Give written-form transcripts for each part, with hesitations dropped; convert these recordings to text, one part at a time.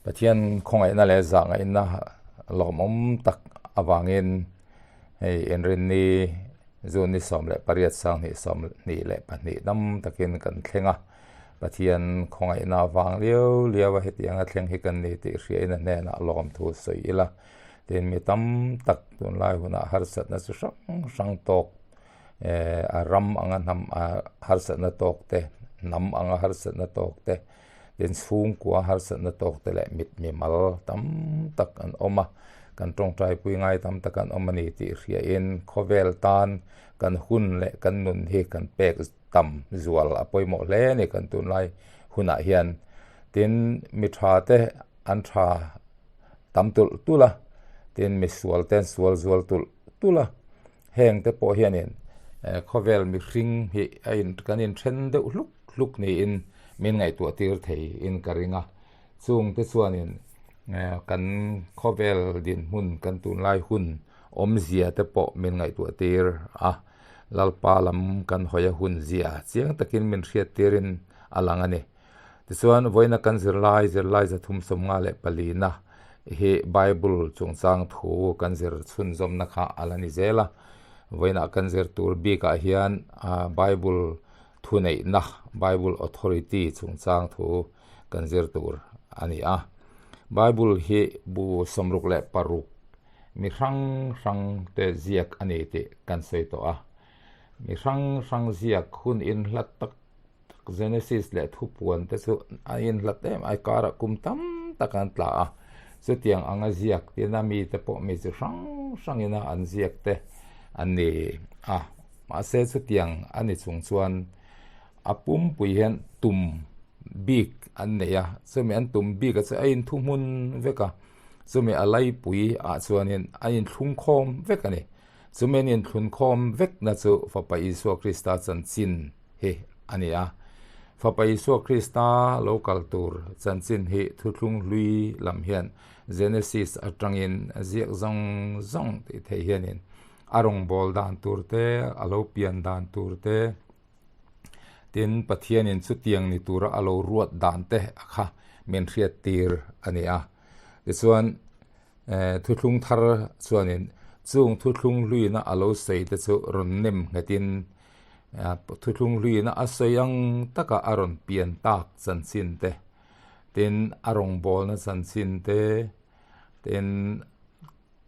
Pathian khawngaihna leh zahngaihna lawmawm tak avangin hei Inrinni June ni 18 2022 dam takin kan thleng a. Pathian khawngaihna avang liau liau a hetianga thleng hi kan ni tih hriain a hnenah lawmthu sawi ila. Tin mi tam tak tunlai hunah harsatna chi hrang hrang tawk a ram anga hnam harsatna tawk te, hnam anga harsatna tawk te, Tin chhungkua harsatna tawk te leh mit mimal tam tak an awm a, kan tawngtaipui ngai tam tak an awm a ni tih hriain khawvel tan kan hun leh kan nun hi kan pek tam zual a pawimawh hle a ni kan tunlai hunah hian. Tin mi tha te an tha tam tulh tulh a, tin mi sual te an sual zual tulh tulh a, heng te pawh hianin khawvel mihring hi a in kan inthen deuh hluk hluk niin min ngaihtuah tir thei in ka ring a chung te chuanin kan khawvel dinhmun kan tunlai hun awmzia te pawh min ngaihtuah tir a Lalpa lam kan hawi a hun zia chiang takin min hriat tirin a lang a ni. Tichuan, vawiina kan zirlai, zirlai 354 na hi Bible chungchang thu kan zir chhunzawmna kha a la ni zel a. Vawiinah kan zir tur bikah hian Bible thuneihna, Bible authority chungchang thu kan zir tur a ni a. Bible hi bu 66 mi hrang hrang te ziak a ni tih kan sawi tawh a. Mi hrang hrang ziak hun inhlat tak tak Genesis leh thupuan te chu a inhlat em a, karah kum tam tak an tla a, chutiang anga ziak tina mite pawh mi chi hrang hrangina an ziak te an ni a, mahse chutiang a ni chung chuan a pumpui hian tum bik an nei a, chumi an tum bik a chu a inthuhmun vek a, chumi a laipui ah chuanin a inthlungkhawm vek a ni. Chumi an inthlunkhawm vekna chu Fapa Isua Krista chanchin hi a ni a. Fapa Isua Krista lo kal tur chanchin hi Thuthlung Hlui lam hian Genesis atangin ziak zawng zawng tih theih hianin a rawngbâwl dan tur te, a lo pian dan tur te, tin Pathianin chutiang ni tura a lo ruat dan te a kha min hriattir a ni a. Tichuan, Thuthlung thar chuanin chung thuthlung hluina a lo sawi te chu rawn nem nghetin thuthlung hluina a sawi ang taka a rawn pian tak chanchin te, tin a rawngbawlna chanchin te, tin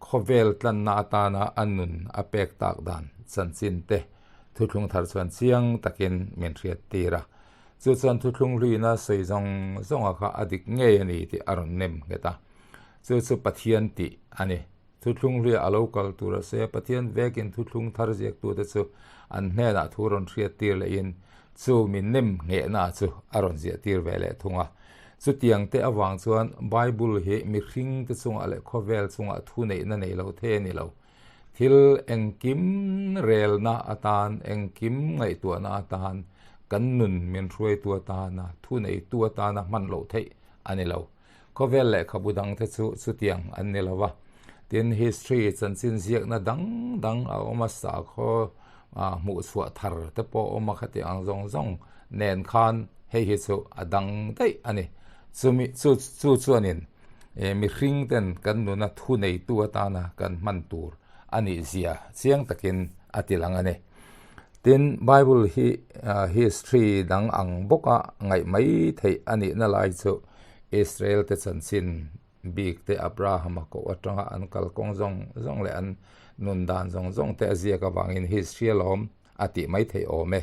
khawvel tlanna atana a nun a pek tak dan chanchin te thuthlung thar chuan chiang takin min hriat tir a. Chu chuan thuthlung hluina sawi zawng zawnga kha a dik ngei a ni tih a rawn nem nghet a. Chu chu Pathian tih a ni. Thuthlung hluiah a lo kal tur a sawi a, Pathian vekin thuthlung thar ziaktute chu an hnenah thu rawn hriat tir lehin chu mi nem nghehna chu a rawn ziah tir ve leh thung a. Chutiang te avang chuan Bible hi mihringte chungah leh khawvel chungah thuneihna nei lo thei a ni lo. Thil engkim relna atan, engkim ngaihtuahna atan, kan nun min hruaitu atana, thuneitu atana hman loh theih a ni lo. Khawvel lehkhabu dangte chu chutiang an ni lo va. Tin, history, chanchin ziakna dang dang a awm a, sakhaw hmuhchhuah thar te pawh a awm a, khati ang zawng zawng nen khan hei hi chu a dang daih a ni. Chumi chu chu chuanin mihring ten kan nuna thuneitu atana kan hman tur a nih zia chiang takin a ti lang a ni. Tin, Bible hi history dang ang bawka ngaih mai theih a nihna lai chu Israel te chanchin bik te Abraham-a koh atanga an kalkawng zawng zawng leh an nun dan zawng zawng te a ziak avangin history alawm a tih mai theih awm e.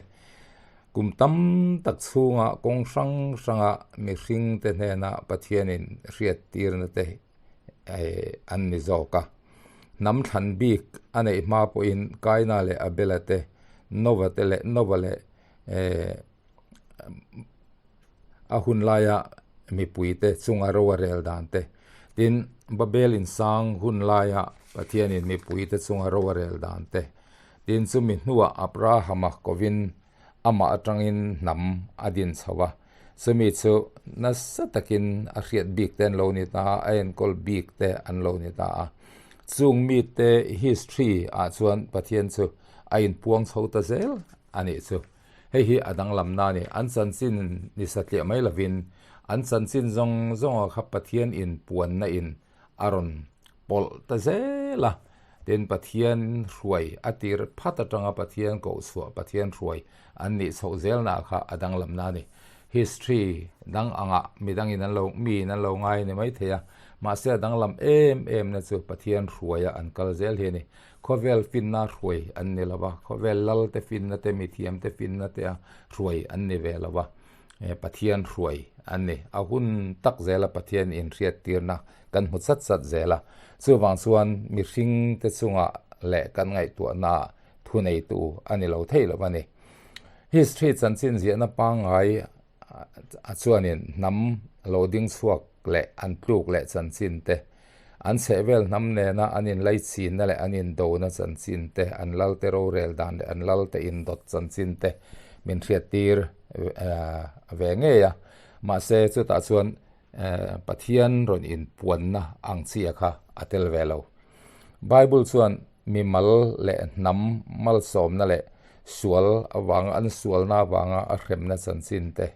Kum tam tak chhunga kawng hrang hranga mihring te hnena Pathianin hriattirna te an ni zawk a. Hnam thlan bik a neih hma pawhin Kaina leh Abela te, Nova te leh Nova leh a hun laia mipui te chunga ro a rel dan te, tin Babel insang hun laia Pathianin mipui te chunga ro a rel dan te, tin chumi hnuah Abrahama kovin amah atangin hnam a din chho a, chumi chu nasa takin a hriat bik te an lo ni ta a, a enkawl bik te an lo ni ta a. Chung mite history ah chuan Pathian chu a inpuang chho ta zel a nih chu. Hei hi a danglamna a ni. An chanchin ni satliah mai lovin an chanchin zawng zawnga kha Pathian inpuanna in a rawn pawlh ta zel a. Tin, Pathian hruai a tir phat atanga Pathian kohchhuah, Pathian hruai an nih chhoh zelna kha a danglamna a ni. History dang angah midangin an lo, miin an lo ngai a ni maithei a, mahse a danglam em em na chu Pathian hruaia an kal zel hi a ni. Khawvel finna hruai an ni lo va, khawvel lal te finna te, mithiam te finna te a hruai an ni ve lo va, Pathian hruai an ni. A hun tak zela Pathian inhriattirna kan hmu chat chat zel a, chuvang chuan mihring te chungah leh kan ngaihtuahnaah thuneitu a ni lo thei lo a ni. History chanchin ziahna pangngai a chuanin hnam lo ding chhuak leh an tluk leh chanchin te, an chhehvel hnam nena an inlaichinna leh an indona chanchin te, an lalte rorel dan leh an lalte indawt chanchin te min hriattir ve ngei a. Mahse chutah chuan Pathian rawn inpuanna ang chi a kha a tel ve lo. Bible chuan mimal leh hnam malsawmna leh sual avanga an sualna avanga a hremna chanchin te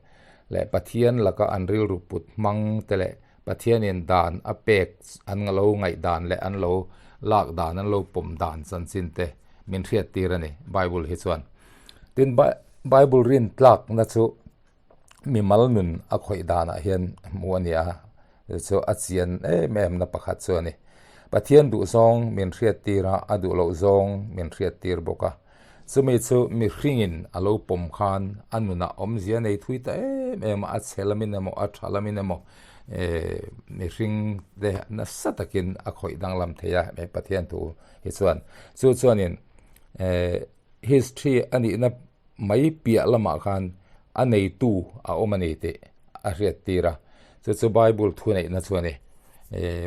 leh Pathian laka an rilru put hmang te leh Pathianin dan a pek an lo ngaihdan leh an lo lak dan an lo pawm dan chanchin te min hriattir a ni Bible hi chuan. Tin, Bible rintlakna chu mimal nun a khawih danah hian hmuh a ni a, chu chu a chian em em na pakhat chu a ni. Pathian duh zawng min hriat tir a, a duh loh zawng min hriat tir bawk a. Chumi chu mihringin a lo pawm khan a nunah awmzia nei thui ta em em a, a chhe lamin emaw a tha lamin emaw eh mihring te nasa takin a khawih danglam thei a he Pathian thu hi chuan. Chu chuanin eh history a nihna mai piah lamah khan a neitu a awm a ni tih a hriat tir a, chu chu Bible thuneihna chu a ni.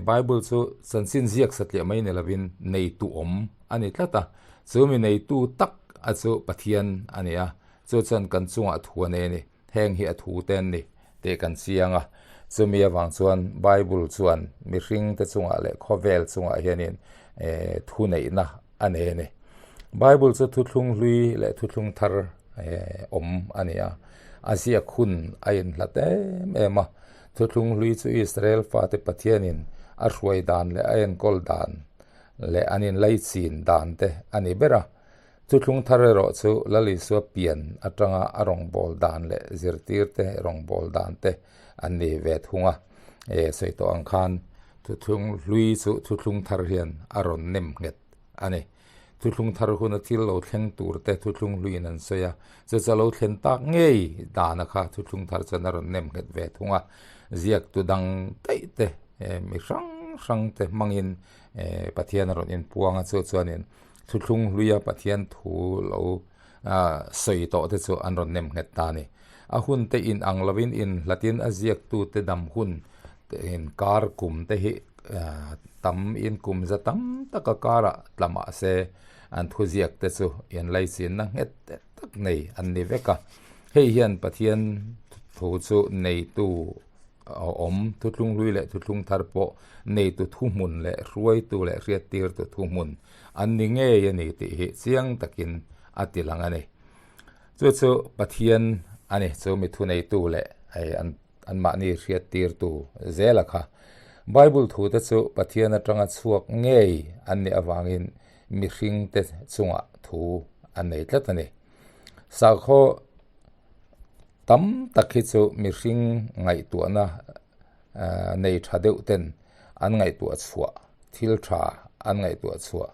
Bible chu chanchin ziak satliah mai ni lovin neitu awm a ni tlat a, chu mi neitu tak a chu Pathian a ni a, chu chuan kan chungah thu a nei a ni, heng hi a thu te an ni tih kan chiang a, chumi avang chuan Bible chuan mihring te chungah leh khawvel chungah hianin thuneihna a nei a ni. Bible chu thuthlung hlui leh thuthlung thar awm a ni a, a ziak hun a inhlat em em a. Thuthlung hlui chu Israel fate Pathianin a hruai dan leh a enkawl dan leh an inlaichin dan te a ni ber a. Thuthlung thar erawh chu Lal Isua pian atanga a rawngbâwl dan leh zirtirte rawngbâwl dan te an ni ve thung a. Sawi tawh ang khan thuthlung hlui chu thuthlung thar hian a rawn nem nghet a ni. Thuthlung thar huna thil lo thleng tur te thuthlung hluiin an sawi a, chu chu a lo thlen tak ngei dana kha thuthlung thar chuan a rawn nem nghet ve thung a. Ziaktu dang daih te mi hrang hrang te hmangin Pathian a rawn inpuang a, chu chuanin Thuthlung hluia Pathian thu lo sawi tawh te chu an rawn nem nghet ta a ni. A hun te in ang lovin in hlatin a ziaktu te dam hun in kar kum te hi tam in kum za tam taka karah tla mah se an thu ziak te chu in laichinna nghet tak nei an ni vek a. Hei hian Pathian thu chu neitu A awm, thuthlung hlui leh thuthlung thar pawh neitu thuhmun leh hruaitu leh hriattirtu thuhmun an ni ngei a ni tih hi chiang takin a ti lang a ni. Chu chu Pathian a ni, chu mi thuneitu leh anmahni hriattirtu zela kha. Bible thute chu Pathian atanga chhuak ngei an nih avangin mihringte chungah thu an nei tlat a ni. Sakhaw Tam tak hi chu mihring ngaihtuahna nei tha deuh ten an ngaihtuah chhuah, thil tha an ngaihtuah chhuah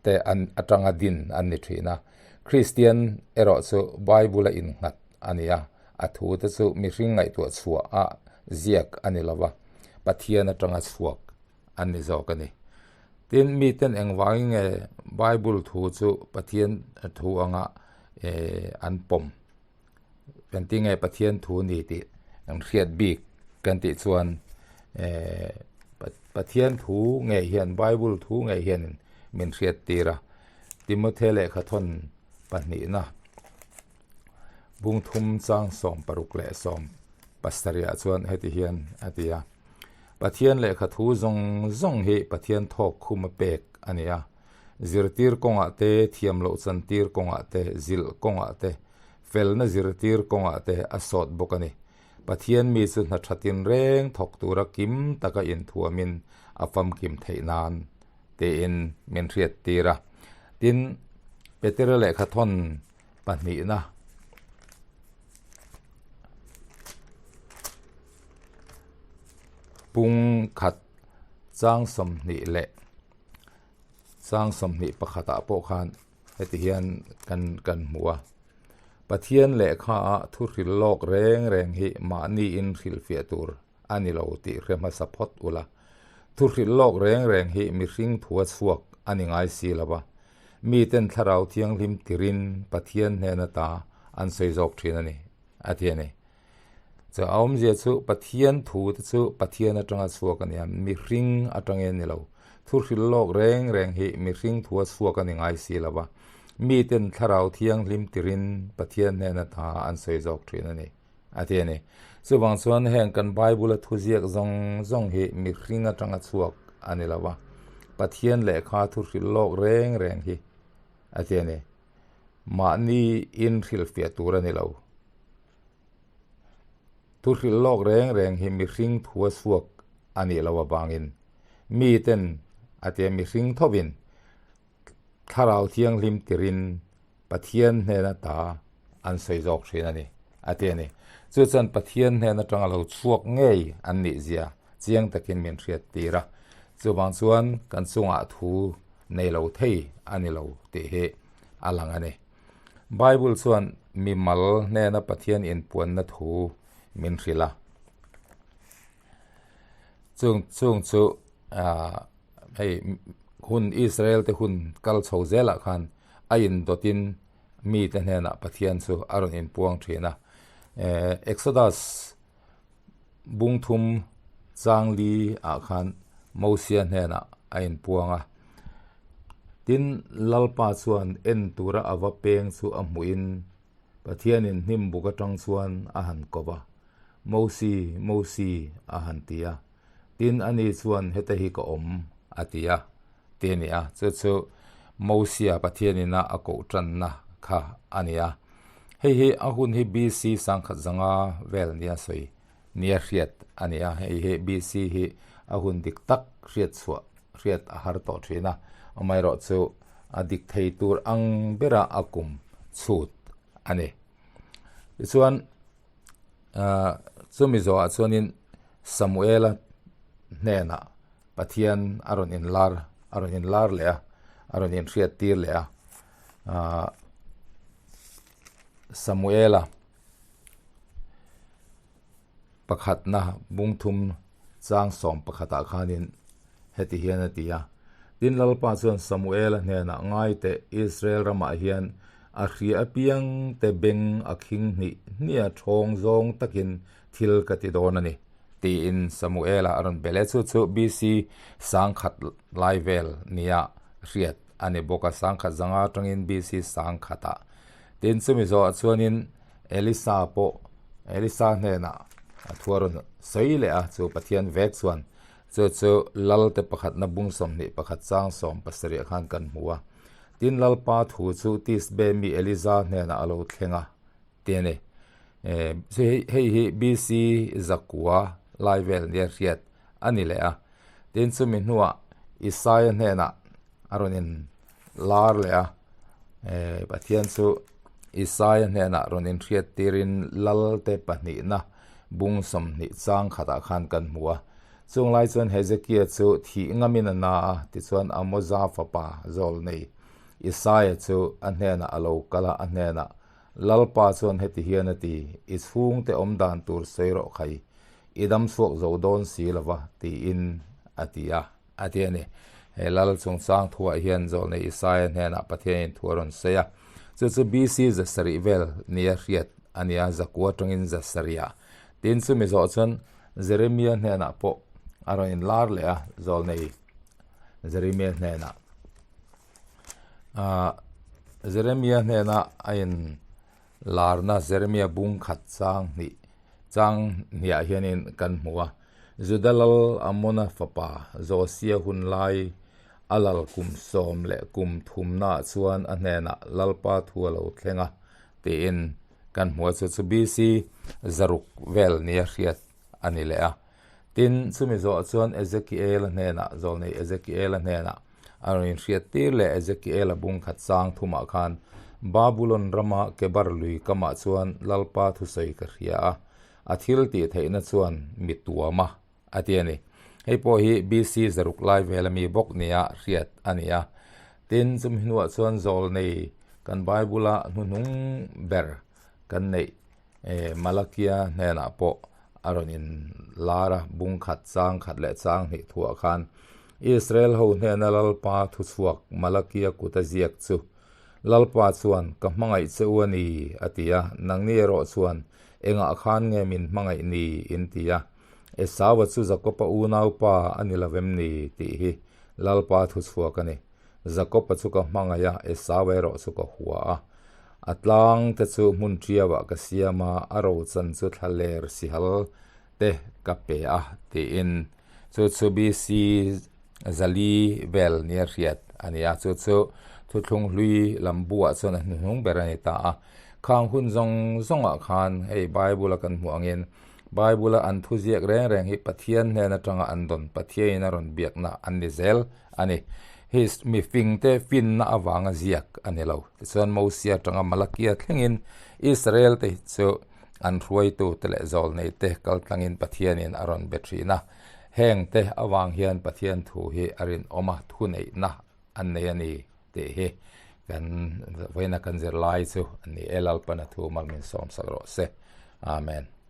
te an atanga din an ni thin a. Kristian erawh chu Bible a innghat a ni a, a thu te chu mihring ngaihtuah chhuah a ziak a ni lo va, Pathian atanga chhuak an ni zawk a ni. Tin, miten engvangin nge Bible thu chu Pathian thu anga an pawm? Kan ti nge Pathian thu ni tih an hriat bik kan tih chuan Pathian thu ngei hian Bible thu ngei hian min hriat tir a. Timothy lehkhathawn pahnihna bungthum chang 16 leh 7 chuan heti hian a ti a. Pathian lehkha thu zawng zawng hi Pathian thawk khum a pek a ni a. Zirtir kawngah te, thiam loh chantir kawngah te, zilh kawngah te, Felna zirtir kawngah te a sawt bawk a ni. Pathian mi chu hna tha tinreng thawk tura kim taka inthuamin a famkim theih nan tiin min hriattir a. Tin, Petera lehkhathawn pahnihna pung khat chang 20 leh chang 21 ah pawh khan heti hian kan kan hmu a. Pathian lehkha ah thu hrilh lawk reng reng hi mahni in hrilhfiah tur a ni lo tih hre hmasa phawt ula. Thu hrilh lawk reng reng hi mihring thua chhuak a ni ngai si lo va. Miten thlarau thianghlim tirin Pathian hnen ata an sawi zawk thin a ni, a ti a ni. Chu a awmzia chu Pathian thu te chu Pathian atanga chhuak a ni a, mihring atangin a ni lo. Thu hrilh lawk reng reng hi mihring thua chhuak a ni ngai si lo va, miten thlarau thianghlim tirin Pathian hnen ata an sawi zawk thin a ni, a ti a ni. Chuvang chuan heng kan Bible-a thuziak zawng zawng hi mihring atanga chhuak a ni lo va, Pathian lehkha thu hrilh lawk reng reng hi, a ti a ni. Mahni in hrilhfiah tur a ni lo. Thu hrilh lawk reng reng hi mihring thua chhuak a nih loh avangin miten a tia mihring thovin thlarau thianghlim tirin Pathian hnen ata an sawi zawk thin a ni a ti a ni. Chu chuan Pathian hnen atanga lo chhuak ngei an nih zia chiang takin min hriat tir a. Chuvang chuan kan chungah thu nei lo thei a ni lo tih hi a lang a ni. Bible chuan mimal hnena Pathian inpuanna thu min hrilh a. Chung chung chu hei hun Israel te hun kal chho zelah khan a indawtin mite hnenah Pathian chu a rawn inpuang thin a. Exodus bungthum changli ah khan Mosia hnenah a inpuang a. Tin, Lalpa chuan en tura a va peng chu a hmuhin Pathianin hnim buk atang chuan a han ko va, Mosi, Mosi, a han ti a. Tin, ani chuan heta hi ka awm, a ti a, ti a ni a. Chu chu Mosia Pathianina a koh tanna kha a ni a. Hei hi a hun hi BC sangkhat zanga vel nia sawi nia hriat a ni a. Hei hi BC hi a hun dik tak hriat chhuah hriat a har tawh thin a, amaherawhchu a dik thei tur ang bera a kum chhut a ni. Tichuan ahh chumi zawhah chuanin Samuela hnenah Pathian a rawn inlar a rawn inlar leh a, a rawn inhriat tir leh a ahh Samuela pakhatna bungthum chang sawm pakhatah khanin heti hian a ti a, Tin Lalpa chuan Samuela hnenah ngai teh Israel ramah hian a hria apiang te beng a khing hnih hnih a thawng zawng takin thil ka ti dawn a ni tiin Samuela a rawn be leh. Chu chu BC sangkhat lai vel nia hriat a ni bawk a, sangkhat zanga atangin BC sangkhatah. Tin chumi zawhah chuanin Elisa pawh Elisa hnenah a thu a rawn sawi leh a, chu Pathian vek chuan chu chu Lalte pakhatna bung 21 chang 17 khan kan hmu a. Tin Lalpa thu chu Tisbe mi Elisa hnenah a lo thleng a ti a ni. Hei hi BC zakua lai vel nia hriat a ni leh a. Tin chumi hnuah Isaia hnenah a rawn in lar leh a, Pathian chu Isaia hnenah rawn inhriat tirin Lalte pahnihna bung 20 chang khatah khan kan hmu a. Chung lai chuan Hezekia chu thih ngamin a na a, tichuan Amoza fapa zawl nei Isaia chu a hnenah a lo kal a, a hnenah, Lalpa chuan heti hian a ti, I chhungte awm dan tur sawi rawh khai, i dam chhuak zo dawn si lo va, tiin a ti a. A ti a ni. He Lal chungchang thuah hian Zawlnei Isaia hnenah Pathianin thu a rawn sawi a. Chu chu BC 700 vel nia hriat a ni a, zakua atangin zasarihah. Tin, chumi zawh chuan Jeremia hnenah pawh a rawn inlar leh a, Zawlnei Jeremia hnenah. Ahh Jeremia hnena a inlarna Jeremia bung khat chang hnih chang hniah hianin kan hmu a. Juda lal Amona fapa Josia hun lai a lal kum sawm leh kum thumnaah chuan a hnenah Lalpa thu a lo thleng a tiin. kan hmu a, chu chu BC 600 vel nia hriat a ni leh a. Tin, chumi zawh chuan Ezekiela hnenah, zawlnei Ezekiela hnenah a rawn inhriat tir leh Ezekiela bung khat chang thumah khan, Babulon rama Kebar lui kamah chuan Lalpa thusawi ka hria a, a thil tih theihna chuan mi tuam a, a ti a ni. Hei pawh hi BC 600 lai vela mi bawk nia hriat a ni a. Tin, chumi hnuah chuan zawlnei kan Bible-a hnuhnung ber kan neih Malakia hnenah pawh a rawn in lar a, bung khat, chang khat leh chang hnih thuah khan Israel ho hnena Lalpa thuchhuak Malakia kut a ziak chu, Lalpa chuan, Ka hmangaih che u a ni, a ti a, nangni erawh chuan, Engah khan nge min hmangaih ni? in ti a. Esau-a chu Jakob-a unaupa a ni lo vem ni? tih hi Lalpa thuchhuak a ni. Jakob-a chu ka hmangaih a, Esau-a erawh chu ka hua a. A tlang te chu hmun ṭiauah ka siam a, a rochan chu thlaler sihal te ka pe a, tiin chu chu BC 400 vel nia hriat a ni a, chu chu thuthlung hlui lam buah chuan a hnuhnung ber a ni ta a. Khang hun zawng zawngah khan hei Bible-a kan hmuh angin Bible-a an thuziak reng reng hi Pathian hnen atanga an dawn, Pathianin a rawn biakna an ni zel a ni. His mi fingte finna avanga ziak a ni lo. Tichuan Mosia atanga Malakia thlengin Israel te hi chu an hruaitute leh zawlneite kaltlangin Pathianin a rawn be thin a. Hengte avang hian Pathian thu hi a rinawm a, thuneihna an nei a ni tih hi kan vawiina kan zirlai chu a ni e. Lalpana thu mal min sawmsak rawh se. Amen.